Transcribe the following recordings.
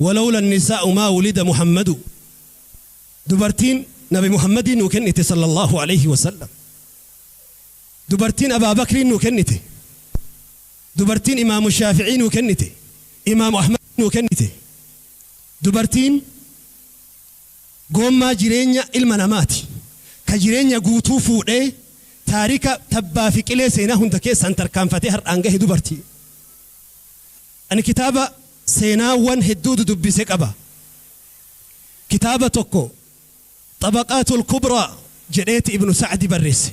Walawla nisaa'u maa wulida Muhammadu. Dubartiin Nabi Muhammadii nuu kennite sallallahu alayhi wasallam. Dubartiin Abaa Bakriin nuu kennite. Dubartiin Imaamu Shaafi'ii nuu kennite. Imaamu Ahmad nuu kennite. Dubartiin goommaa jireenya ilma namaati. Ka jireenya guutuu fuudhee taarika tabbaa fi qilee seenaa hunda keessaan tarkaanfatee har'aan gahe dubartii. Ani kitaaba seenaawwan hedduu dudubbise qaba. Kitaaba tokko Xabaqaatul Kubraa jedheeti Ibnu Sa'di barreesse.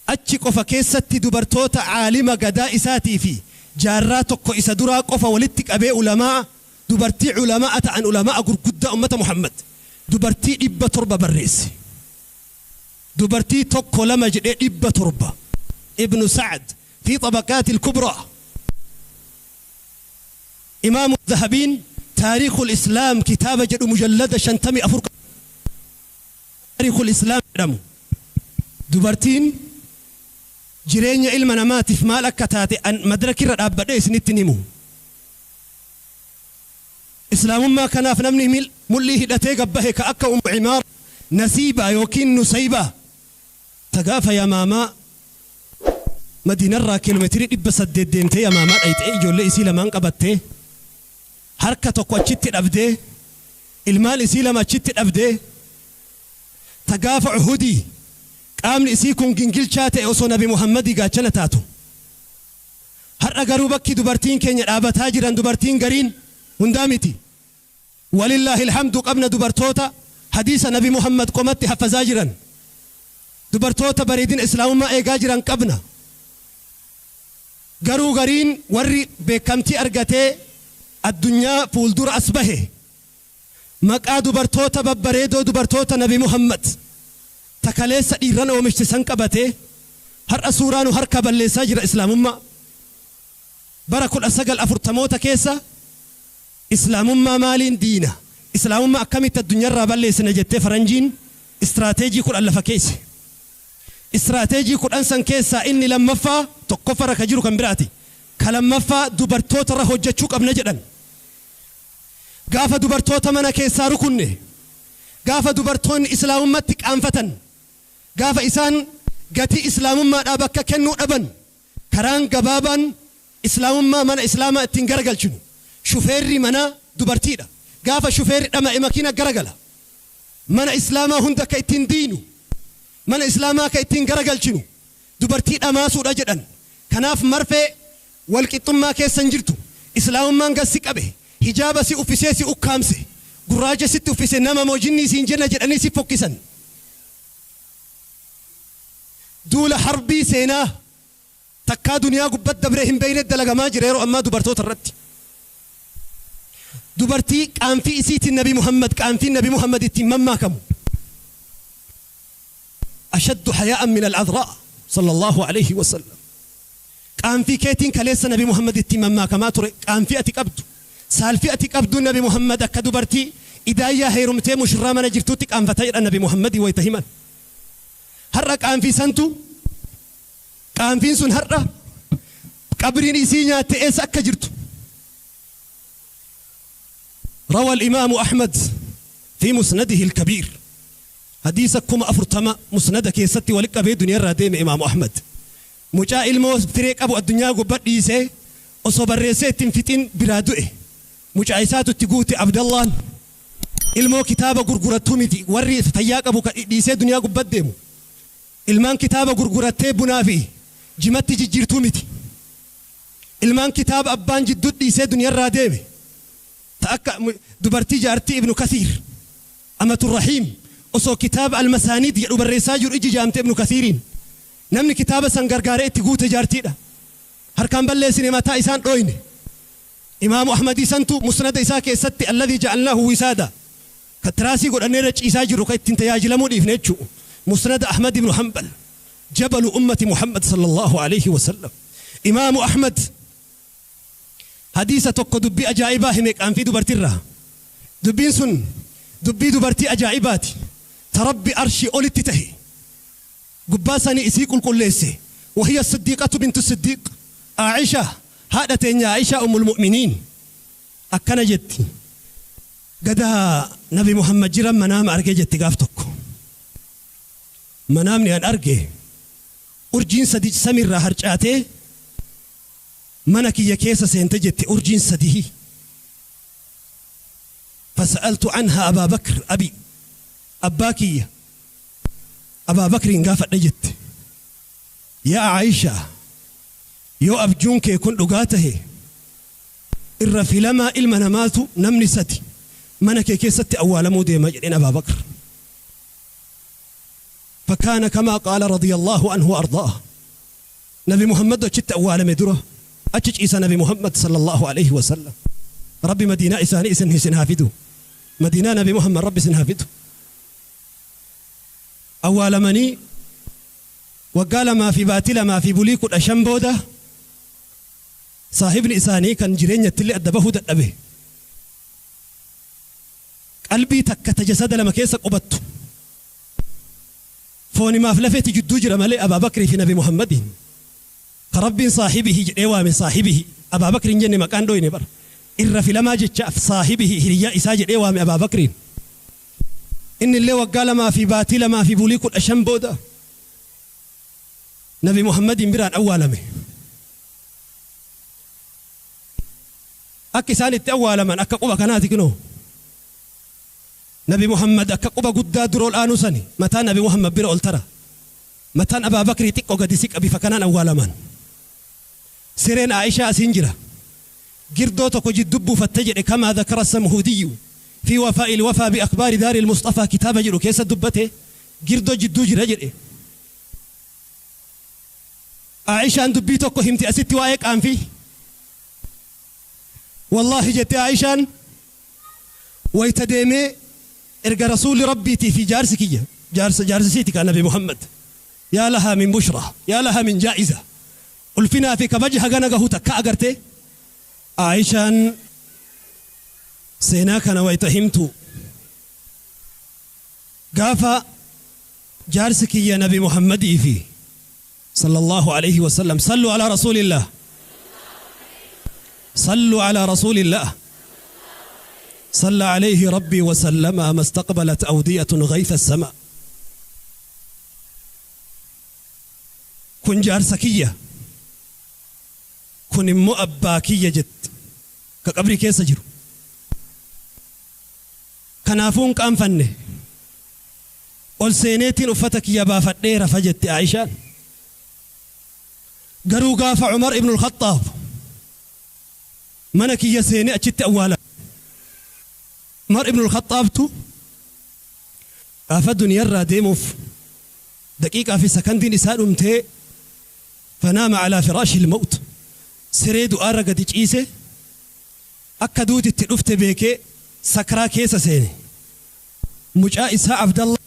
Achi qofa keessatti dubartoota caalima gadaa isaatii fi jaarraa tokko isa duraa qofa walitti qabee ulamaa dubartii ulamaa ta'an, ulamaa gurguddaa ummata Muhammad, dubartii 700 barreesse. Dubartii tokko lama jedhee 700. Ibnu Sa'd fi Xabaqaatil Kubraa. Imaamu Zahabiin Taariikul Islaam kitaaba jedhu mujallada 54 Taariikul Islaam jedhamu. Dubartiin jireenya ilma namaatiif maal akka taate an madrakirra dhaabbadhee isinitti himu. Islaamummaa kanaaf namni mul'ii hidhatee gabbahe ka akka Ummu Cimaar Nasiibaa yookiin Nusaybaa ta gaafa Yamaamaa Madiinarraa kiiloomeetirii 800 deemtee Yamaamaa dhayxee ijoollee isii lamaan qabattee, harka tokko achitti dhabdee, ilmaan isii lama achitti dhabdee, ta gaafa Uhudii qaamni isii kun gingilchaa ta'e osoo Nabi Muhammadii gaachana taatu. Har'a garuu bakki dubartiin keenya dhaabataa jiran, dubartiin gariin, hundaa miti. Walillaahi alhamdu, qabna dubartoota hadiisa Nabi Muhammad qomatti haffazaa jiran. Dubartoota bareedina Islaamummaa eegaa jiran qabna. Garuu gariin warri beekamtii argatee addunyaa fuuldura as bahe maqaa dubartoota babbareedoo, dubartoota Nabi Muhammad ta kaleessa dhiirran oomishte san qabatee har'a suuraa nu harka balleessaa jira Islaamummaa. Bara 1940moota keessa Islaamummaa maaliin diina, Islaamummaa akkamitti addunyaarraa balleessina jettee faranjiin istiraateejii 10 lafa keesse. Istiraateejii 10 san keessaa inni lammaffaa, tokkoffarra ka jiru kan biraati. Ka lammaffaa dubartootarra hojjechuu qabna jedhan. Gaafa dubartoota mana keessaa rukunne, gaafa dubartoonni Islaamummatti qaanfatan, gaafa isaan gatii Islaamummaadhaa bakka kennuu dhaban, karaan gabaabaan Islaamummaa mana Islaamaa ittiin garagalchinu, shufeerri manaa dubartiidha. Gaafa shufeerri dhama'e makiina garagala. Mana Islaamaa hunda ka ittiin diinu, mana Islaamaa ka ittiin garagalchinu dubartii dhamaasuudha jedhan. Kanaaf marfee walqixxummaa keessa hin jirtu. Islaamummaan gad si qabe, hijaaba si uffisee si ukkaamse, gurraacha sitti uffise, nama moo jinnii siin jenna jedhanii si fokkisan. Duula harbii seenaa takkaa duniyaa gubbatti dabree hin beekne dalagamaa jira yeroo ammaa dubartoota irratti. Dubartii qaanfii isiitiin Nabi Muhammad, qaanfiin Nabi Muhammad ittiin mammaakamu. Ashaddu hayaa'an min al-adraa sallallahu alayhi wa sallam. Qaanfii keetiin kaleessa Nabi Muhammad ittiin mammaakamaa ture, qaanfii ati qabdu. Saalfii ati qabdu Nabi Muhammad akka dubartii idaayyaa heerumtee mushurraa mana jirtuutti qaanfata jedhan Nabi Muhammadii wayita himan. Har'a qaanfii santu, qaanfiin sun har'a qabriin isii nyaatte eessa akka jirtu. روى الإمام أحمد في مسنده الكبير حديث 40,000 مسند keessatti walitti qabee duniyaa deeme Imaamu Ahmad. Mucaa ilmoo firee qabu addunyaa gubbaa dhiisee osoo barreessee ittiin fixin biraa du'e. Mucaa isaatu itti guute Abdallaan. Ilmoo kitaaba gurgurattuu miti warri fayyaa qabu ka dhiisee duniyaa gubbaa deemu. Ilmaan kitaaba gurgurattee bunaa fi jimatti jijjiirtuu miti. Ilmaan kitaaba abbaan jidduu dhiisee duniyaarraa deeme. Ta akka dubartii jaartii Ibnu Kathiir, Amaturrahiim, osoo kitaaba Almasaaniid jedhu barreessaa jiru iji jaamte Ibnu Kathiiriin. Namni kitaaba san gargaaree itti guute jaartiidha. Harkaan balleessine, mataa isaan dhooyne. Imaamu Ahmadii santu musnada isaa keessatti alladhii ja'alnaahu wisaada ka tiraasii godhannee irra ciisaa jirru, ka ittiin tajaajilamuu dhiifne jechuu, Musnada Ahmad ibnu Hanbal, jabalu ummati Muhammad sallallahu alayhi wasallam. Imaamu Ahmad hadiisa tokko dubbii ajaa'ibaa hime qaanfii dubartiirraa. Dubbiin sun dubbii dubartii ajaa'ibaati ta Rabbi arshii olitti tahe gubbaa sanii isii qulqulleesse. Wahiya Siddiiqatu bintu Siddiiq, Aisha, haadha teenya Aisha ummul mu'miniin. Akkana jetti, Gada Nabi Muhammad jiran manaama arge jetti gaaf tokko. Manaamni an arge urjiin sadi samiirraa harcaatee mana kiyya keessa seente jette urjiin sadihi. Fasa'altu anha Abaa Bakr abi abbaa kiyya Abaa Bakriin gaafadhe jette. Yaa Aayishaa yoo abjuun kee kun dhugaa tahe irra filamaa ilma namaatu namni sadi mana kee keessatti awwaalamuu deema jedheen Abaa Bakr. Fakaana kamaa qaala radiyallaahu anhu wa ardaah. Nabi Muhammadu achitti awwaalame dura achi ciisa Nabi Muhammad sallallahu alaihi wasallam. Rabbi Madiinaa isaanii isin isin haa fidu. Madiinaa Nabi Muhammad Rabbi isin haa fidu. Awwaalamanii waggaa 2 fi baatii 2 fi bulii 15 booda saahibni isaanii kan jireenyattillee adda bahuu dadhabe qalbii takka ta jasada lama keessa qubattu foonimaaf lafeeti jidduu jira malee Abaa Bakrii fi Nabi Muhammadiin ka Rabbiin saahibihi jedhee waame saahibihi Abaa Bakri hin jenne maqaan dhooyne bar irra filamaa jechaaf saahibihi hiriyyaa isaa jedhee waame Abaa Bakriin innillee waggaa 2 fi baatii 2 fi bulii 15 booda Nabi Muhammadiin biraan awwaalame. Akka isaan itti awwaalaman akka quba kanaati kinoo. Nabi Muhammad akka quba guddaa dura ol aanu sani mataan Nabi Muhammad bira ol tara. Mataan Abaa Bakrii xiqqo gadi siqa bifa kanaan awwaalaman. Sireen Aa'ishaa asiin jira. Girdoo tokko jiddu buufatte jedhe kamaa dhakara Samhuudiyyu fi wafaa'il wafaa bi akhbaari daaril Musxafaa kitaaba jedhu keessa dubbate girdoo jidduu jira jedhe. Aa'ishaan dubbii tokko himti asitti waa'ee qaanfii. Wallaahi jette Aa'ishaan wayta deemee erga Rasuulli Rabbiitii fi jaarsi kiyya jaarsa jaarsisiiti kaa Nabi Muhammad yaa lahaa min bushraa yaa lahaa min jaa'iza ulfinaa fi kabaja hagana gahu takka agartee Aa'ishaan seenaa kana wayta himtu gaafa jaarsi kiyya Nabi Muhammadii fi Sallallaahu aleyhi wasallam Salluu alaa rasuulillaah Salluu alaa rasuulillaah Salla aleyhi rabbii wasallama mastaqbalat awdiyatun ghaytha sama Kun jaarsa kiyya kun immoo abbaa kiyya jetti ka qabrii keessa jiru Kanaafuu hin qaanfanne. Ol seeneetiin uffata kiyya baafadhee rafa jette Aa'ishaan. Garuu gaafa Umar ibnul Khaxxaab mana kiyya seenee achitti awwaalame. Umar ibnul Khaxxaabtu gaafa duniyarraa deemuuf daqiiqaa fi sakandiin isaa dhumtee fanaama alaa firaashil mawt siree du'aarra gadi ciise Akka duuti itti dhufte beekee sakraa keessa seene. Mucaa isaa Abdallaa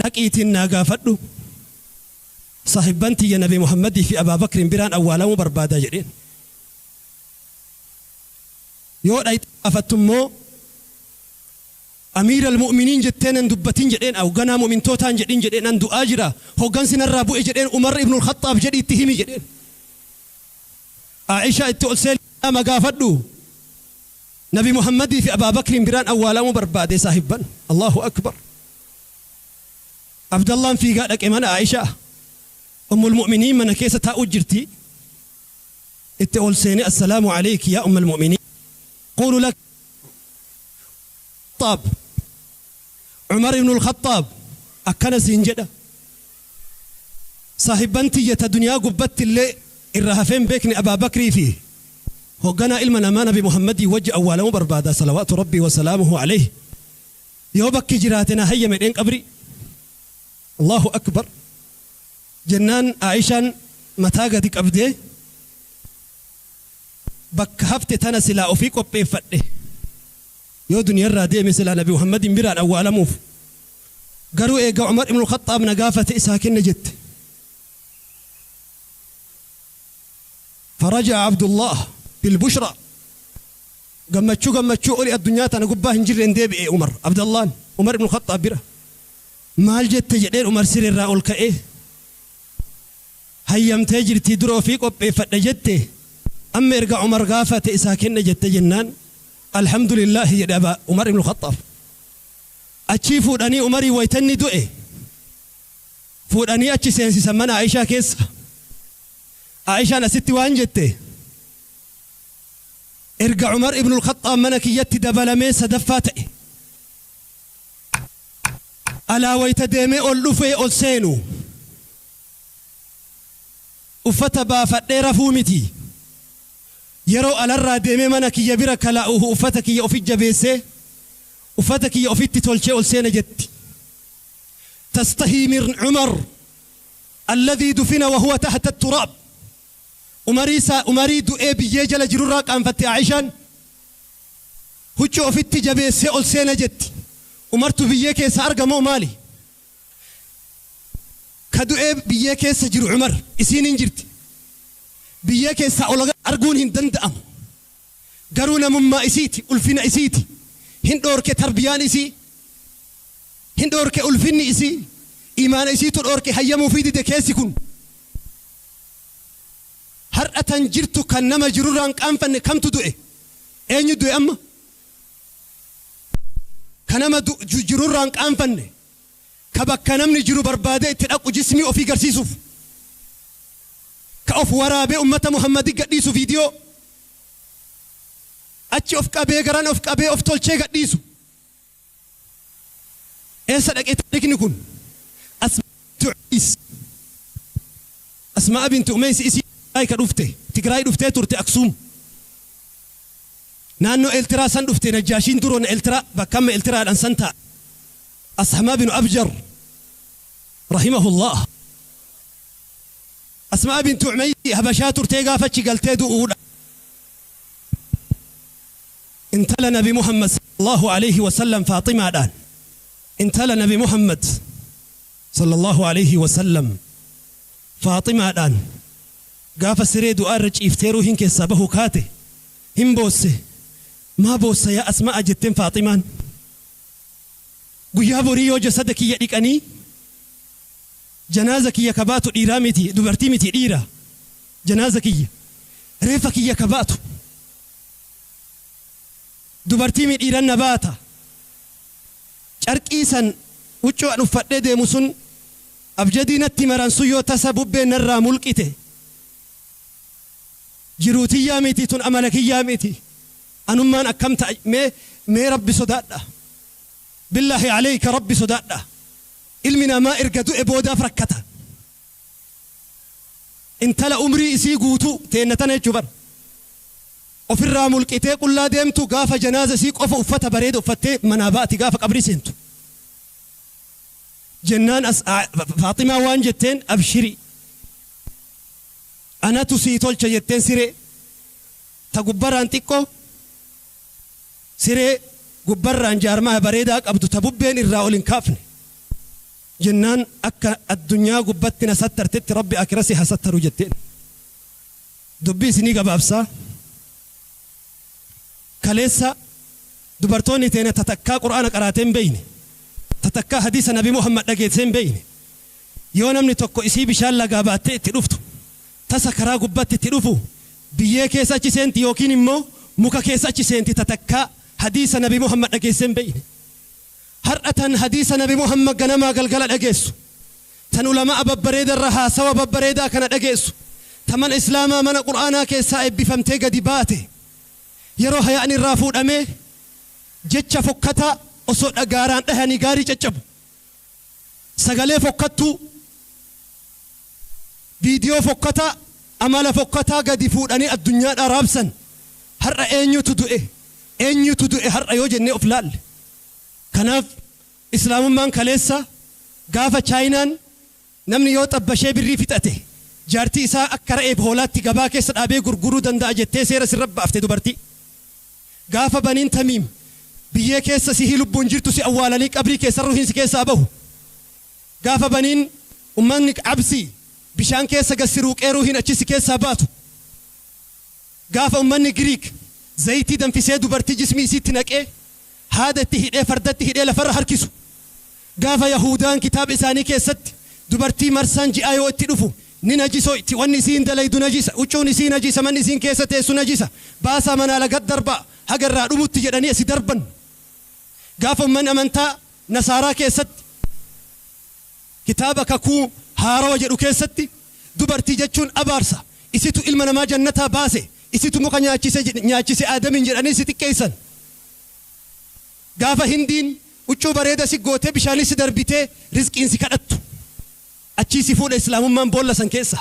dhaqiitiin naa gaafadhu saahibban tiyya Nabi Muhammadii fi Abaa Bakriin biraan awwaalamuu barbaada jedheen. Yoo dhayxee gaafattu immoo Amiiral mu'miniin jettee nan dubbatin jedheen hogganaa mu'mintootaan jedhin jedheen an du'aa jira hoggansi narraa bu'e jedheen Umar ibnul Khaxxaab jedhii itti himi jedheen. Aa'ishaa itti ol seeni nama gaafadhu. Nabi Muhammadii fi Abaa Bakriin biraan awwaalamuu barbaade saahibban. Allaahu Akbar. Abdallaan fiigaa dhaqe mana Aa'ishaa. Ummul Mu'miniin mana keessa taa'uu jirti. Itti ol seenee Assalaamu aleyki yaa Ummal Mu'miniin. Quulu lak Khaxxaab. Umar ibnul Khaxxaab akkana siin jedha. Saahibban tiyya ta duniyaa gubbattillee irraa hafee hin beekne Abaa Bakrii fi hogganaa ilma namaa Nabi Muhammadii wajji awwaalamuu barbaada salawaatu Rabbii wa salaamuhu aleyhi. Yoo bakki jiraate naa hayyami jedheen qabrii. Allaahu Akbar. Jennaan Aa'ishaan mataa gadi qabdee bakka hafte tana silaa ofii qopheeffadhe. Yoo duniyarraa deeme silaa Nabi Muhammadiin biraan awwaalamuuf. Garuu eega Umar ibnul Khaxxaab na gaafate isaa kenne jette. Faraja'a Abdullaah bilbushraa. Gammachuu gammachuu oli addunyaa tana gubbaa hin jirreen deebi'e Umar, Abdallaan, Umar ibnul Khaxxaab bira. Maal jette jedheen Umar sireerraa ol ka'ee. Hayyamtee jirtii dura ofii qopheeffadhe jette. Amma erga Umar gaafate isaa kenne jette jennaan, alhamdulillaahi jedhe aba Umar ibn Khaxaab. Achii fuudhanii Umarii waytanni du'e fuudhanii achi seensisan mana Aishaa keessa. Aishaan asitti waan jette: erga Umar ibn Khaxaab mana kiyyatti dabalamee sadaffaa ta'e, alaa wayta deemee ol dhufee ol seenu uffata baafadhee rafuu miti, yeroo alarraa deemee mana kiyya bira kalaa'uhu uffata kiyya ofi jabeessee, uffata kiyya ofitti tolchee ol seena jetti. تستحي من عمر الذي دفن وهو تحت التراب. Umariisa, Umarii du'ee biyyee jala jirurraa qaanfatte Aishaan. Huccuu ofitti jabeessee ol seena jetti. Umartu biyyee keessa argamoo maali? Ka du'ee biyyee keessa jiru Umar, isiin hin jirti. Biyyee keessaa ol arguun hin danda'amu. Garuu namummaa isiiti, ulfina isiiti hin dhoorke, tarbiyaan isii hin dhoorke, ulfinni isii, imaana isiitu dhoorke, hayyamuu fi dide. Keessi kun har'a tan jirtu kan nama jirurraan qaanfanne kamtu du'e? Eenyu du'e amma ka nama jirurraan qaanfanne, ka bakka namni jiru barbaadee itti dhaqu jismii ofii garsiisuuf, ka of waraabee ummata Muhammadii gadhiisu, viidiyoo achi of qabee, garan of qabee, of tolchee gadhiisu? Eessa dhaqee taarikni kun? Asmaa binti Umeys isii ka dhufte Tigraay dhuftee turte. Aksuum naannoo Eeltiraa san dhufte. Najjaashiin duroon Eeltiraa bakka amma Eeltiraadhaan san ta'a. Ashamaa binu Abjar rahimahullah. Asmaa binti Umeys Habashaa turtee gaafachi galtee du'uudha. Intala Nabi Muhammad sallallahu alaihi wasallam Faaximaadhaan, intala Nabi Muhammad sallallahu alaihi wasallam Faaximaadhaan, gaafa siree du'aa irra ciiftee ruuhin keessaa bahu kaate hin boosse. Maa boossa yaa Asma'a jetteen Faaximaan. Guyyaa borii yoo jasada kiyya dhiqanii janaaza kiyya kabaatu dhiiraa miti, dubartii miti, dhiira. Janaaza kiyya, reefa kiyya kabaatu dubartii mi dhiiran na baata? Carqii san, huccuu an uffadhee deemu sun, abjadii natti maran sun yoo tasa bubbeen narraa mulqite, jiruu tiyyaa miti tun, amala kiyyaa miti, anummaan akkam ta'a? Mee mee Rabbi sodaadha. Billaahi aleyka, Rabbi sodaadha. Ilmi namaa erga du'e boodaaf rakkata. Intala umrii isii guutuu teenna tana jechuu bar ofirraa mulqitee qullaa deemtu, gaafa janaaza isii qofa uffata bareeda uffattee manaa baati, gaafa qabrii seentu. Jennaan as Faaximaa waan jetteen: abshiri, anatu sii tolcha jetteen. Siree ta gubbarraan xiqqoo, siree gubbarraan jaarmaa bareedaa qabdu, ta bubbeen irraa ol hin kaafne. Jennaan akka addunyaa gubbatti na sattartetti Rabbi akira si haa sattaru jetteen. Dubbii isinii gabaabsaa, kaleessa dubartoonni teena tatakkaa Qur'aana qaraateen beeyne, tatakkaa hadiisa Nabi Muhammad dhageesseen beeyne, yoo namni tokko isii bishaan lagaa baattee itti dhuftu tasa karaa gubbatti itti dhufu, biyyee keessa achi seenti yookiin immoo muka keessa achi seenti. Tatakkaa hadiisa Nabi Muhammad dhageesseen beeyne. Har'a tan hadiisa Nabi Muhammad ganamaa galgala dhageessu, tan ulamaa babbareedarra haasawa babbareedaa kana dhageessu, ta mana Islaamaa, mana Qur'aanaa keessaa eebbifamtee gadi baate, yeroo hayaan irraa fuudhamee jecha fokkataa osoo dhagaaraan dhahanii gaarii caccabu, sagalee fokkattuu, viidiyoo fokkataa, amala fokkataa gadi fuudhanii addunyaadhaa raabsan, har'a eenyutu du'e? Eenyutu du'e har'a yoo jennee of laalle? Kanaaf Islaamummaan kaleessa gaafa Chaayinaan namni yoo xabbashee birrii fixate jaartii isaa akka re'eef hoolaatti gabaa keessa dhaabee gurguruu danda'a jettee seera sirra baafte dubartii, gaafa baniin Tamiim biyyee keessa sihii lubbuun jirtu si awwaalanii qabrii keessa ruhiin si keessaa bahu, gaafa baniin ummanni Cabsii bishaan keessa gad si ruuqee ruhiin achi si keessaa baatu, gaafa ummanni Giriik zayitii danfisee dubartii jismii isiitti naqee haada itti hidhee fardatti hidhee lafarra harkisu, gaafa Yahudaan kitaaba isaanii keessatti dubartii marsaan ji'aa yoo itti dhufu Ni najisoyti, wanni isiin dalaydu najisa, huccuun isii najisa, manni isiin keessa teessu najisa, baasaa manaa lagat darbaa haga irraa dhumutti jedhanii asi darban. Gaafa ummanni amantaa nasaaraa keessatti kitaaba kakuu haarawa jedhu keessatti dubartii jechuun abaarsa, isitu ilma namaa jannataa baase, isitu muka nyaachise Aadamiin jedhanii si xiqqeessan. Gaafa Hindiin huccuu bareeda si gootee bishaanis si darbitee rizqiin si kadhattu, achii si fuudha islaamummaan boolla san keessa.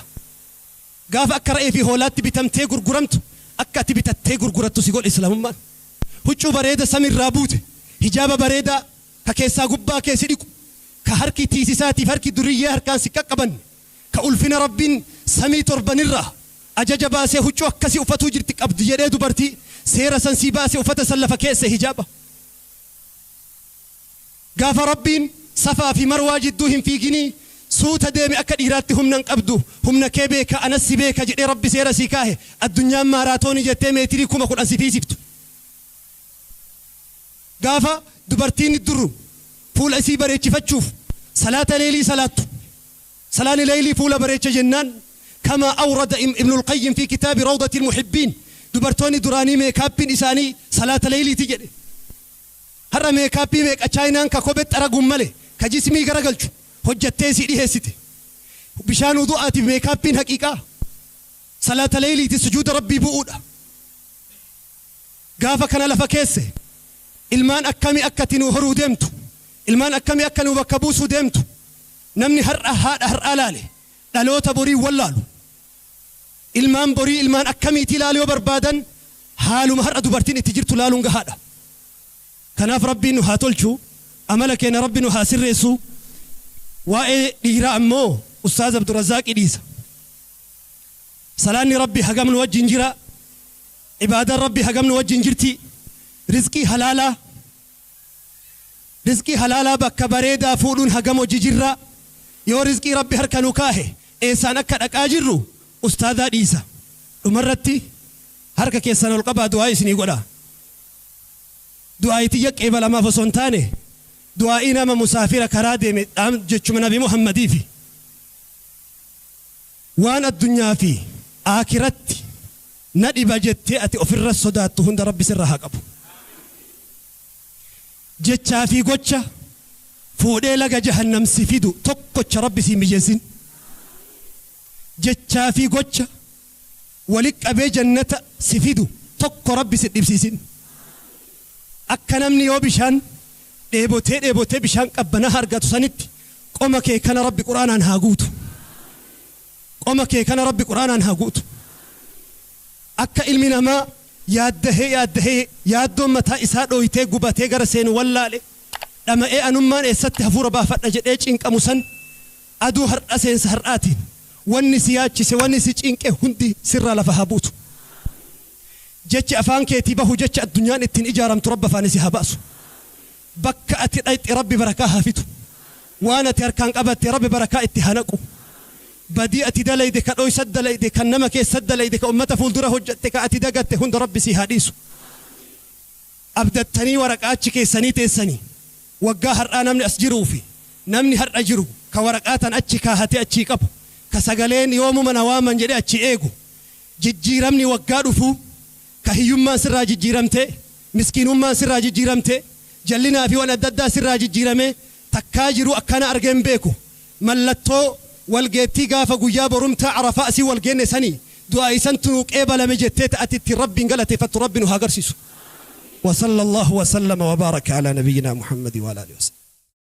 Gaafa akka re'ee fi hoolaatti bitamtee gurguramtu, akka ati bitattee gurgurattu si godhe islaamummaan. Huccuu bareeda samiirraa buute, hijaaba bareedaa ka keessaa gubbaa kee si dhiqu, ka harki tiisisaatiif harki duriyyee harkaan si qaqqabanne, ka ulfina Rabbiin samii torbanirraa ajaja baasee huccuu akkasii uffatuu jirti qabdi jedhee dubartii seera san sii baase uffata san lafa keesse hijaaba. Gaafa Rabbiin Safaa fi Marwaa jidduu hin fiiginii suuta deemi, akka dhiiraatti humna hin qabdu, humna kee beeka, anas si beeka jedhee Rabbi seera sii kaahe, addunyaan maaraatoonii jettee meetirii 10,000 si fiisiftu. Gaafa dubartiin duru fuula isii bareechifachuuf salaata leelii salaattu, salaanni leeylii fuula bareecha jennaan, kama awrada Ibnul Qayyim fi kitaabi Rawdatil Muhibbiin, dubartoonni duraanii meekaappiin isaanii salaata leeyliiti jedhe. Har'a meekaappii meeqa Chaayinaan ka kophee xaraguun malee ka jismii garagalchu hojjattee isii dhiheessite. Bishaan wudu'aatiif meekaappiin haqiiqaa salaata leeyliiti, sujuuda Rabbii bu'uudha. Gaafa kana lafa keesse ilmaan akkamii akka ati nuu horuu deemtu, ilmaan akkamii akka nuu bakka buusuu deemtu, namni har'a haadha har'aa laale dhaloota borii wallaalu. Ilmaan borii ilmaan akkamiitii laaluu yoo barbaadan, haaluma har'a dubartiin itti jirtu laaluun gahaadha. Kanaaf Rabbiin nu haa tolchu, amala keenya Rabbi nu haa sirreessu. Waa'ee dhiiraa ammoo Ustaaz Abdurrazaaqii dhiisa. Salaanni Rabbi hagam nu wajjin jira, ibaadaan Rabbi hagam nu wajjin jirti, rizqii halaalaa bakka bareedaa fuudhuun hagam hojii jirra, yoo rizqii Rabbi harka nu kaahe eessaan akka dhaqaa jirru ustaadaa dhiisa. Dhumarratti harka keessan ol qabaa, du'aa isinii godha. Du'aa tiyya qeebalamaaf osoo hin taane, du'aa'ii nama musaafira karaa deeme dhaam jechuma Nabi Muhammadiifi. Waan addunyaa fi aakiratti na dhiba jettee ati ofirra sodaattu hunda Rabbi sirra haa qabu. Jechaa fi gocha fuudhee laga jahannam si fidu tokkocha Rabbi si mijeessin. Jechaa fi gocha walit qabee jannata si fidu tokko Rabbi si dhibsiisin. Akka namni yoo bishaan dheebotee dheebotee bishaan qabbanaa argatu sanitti, qoma kee kana Rabbi Quraanaan haa guutu. Qoma kee kana Rabbi Quraanaan haa guutu. Akka ilmi namaa yaaddahee yaaddahee yaaddoon mataa isaa dhooytee gubatee gara seenu wallaale, dhama'ee anummaan eessatti hafuura baafadha jedhee cinqamu san, aduu har'a seensa har'aatiin wanni si yaachise, wanni si cinqe hundi sirraa lafa haa buutu. Jechi afaan keetii bahu jecha addunyaan ittiin ijaaramtu Rabba afaan si haa baasu. Bakka ati dhayxe Rabbi barakaa haa fidu. Waan ati harkaan qabatte Rabbi barakaa itti haa naqu. Badii ati dalayde, ka dhoysa dalayde, kan nama keessa dalayde, ka ummata fuuldura hojjatte, ka ati dagatte hunda Rabbi si haa dhiisu. Abdattanii waraqaa achi keessanii teessanii, waggaa har'aa namni as jiruu fi namni har'a jiru ka waraqaa tan achi kaahatee achii qabu, ka sagaleen yoomuma na waaman jedhee achi eegu, jijjiiramni waggaa dhufuu ka hiyyummaan sirraa jijjiiramte, miskiinummaan sirraa jijjiiramte, jallinaa fi waan adda addaa sirraa jijjiirame, takkaa jiru akkana argeen beeku, mallattoo walgeettii gaafa guyyaa borumtaa Arafaa asii walgeenne sanii du'aa isantu nuu qeebalame jettee ta'ati ittiin Rabbiin galateeffattu Rabbi nu haa agarsiisu. وصلى الله وسلم وبارك على نبينا محمد وعلى اله وصحبه.